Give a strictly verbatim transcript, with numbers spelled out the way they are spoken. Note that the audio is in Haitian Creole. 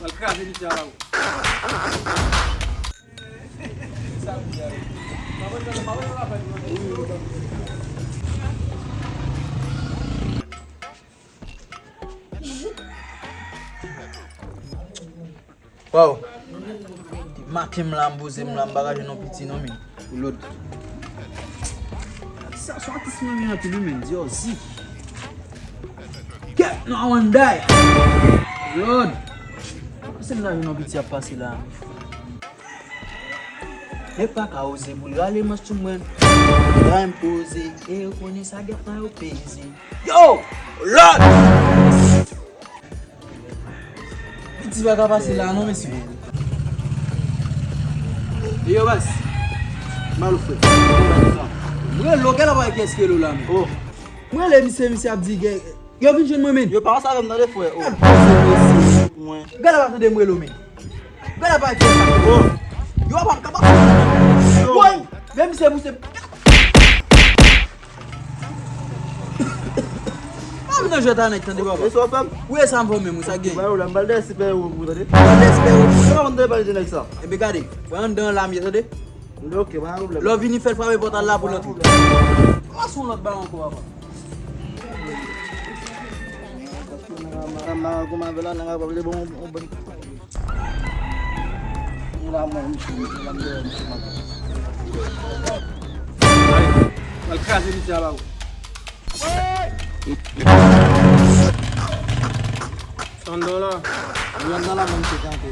Al kraze misye a la. Waw. Maten m la, m poze m la, m pa ka jwenn yon piti non, men. Lòd. Sa, sa atis mwen renmen anpil wi, men. Diòzi. Kèt, no, I wan die. Lòd. Se m ta jwenn yon piti ap pase la. Nèg pa ka oze pou l rale manch sou mwen. Rale m poze, e yo konnen sa gèp nan yo peze. Yo! Lòd! Piti pa ka pase la non, mesye. E yo, baz. Mal ou fè. M rele w, gade la pa kiyès ki rele w la, men. Oh. M rele misye, misye ap di, gen, yo vin jwenn mwen, men. Yo pa ansanm avè m tande, frè. Oh. Gade la pa tande m rele w, men. Gade la pa kiyès sa. Oh. Yo pa m kapab. Yo. Woy, men misye, misye. Pa vin nan jwèt a nèg, tande, papa. E sa w fè m? Wi, e sa m fè w menm, wi, sa gen. Ba yo la, m pral dèyè sipè yo pou tande. Pral dèyè sipè yo. Sa w konn te pale de nèg sa? Ebe gade, wè anndan an la m ye, tande. Ok, pa gen pwoblèm. Lè w vini, fè l frape pòt la pou l antre. Kòman se yon lòt bagay ankò, papa? Nèg a, nèg a, nèg a, kòman avè la, nèg a, pa vle bon, bon, bon. Al kraze misye a ba ou. San dola. Li anndan la menm se kanpe.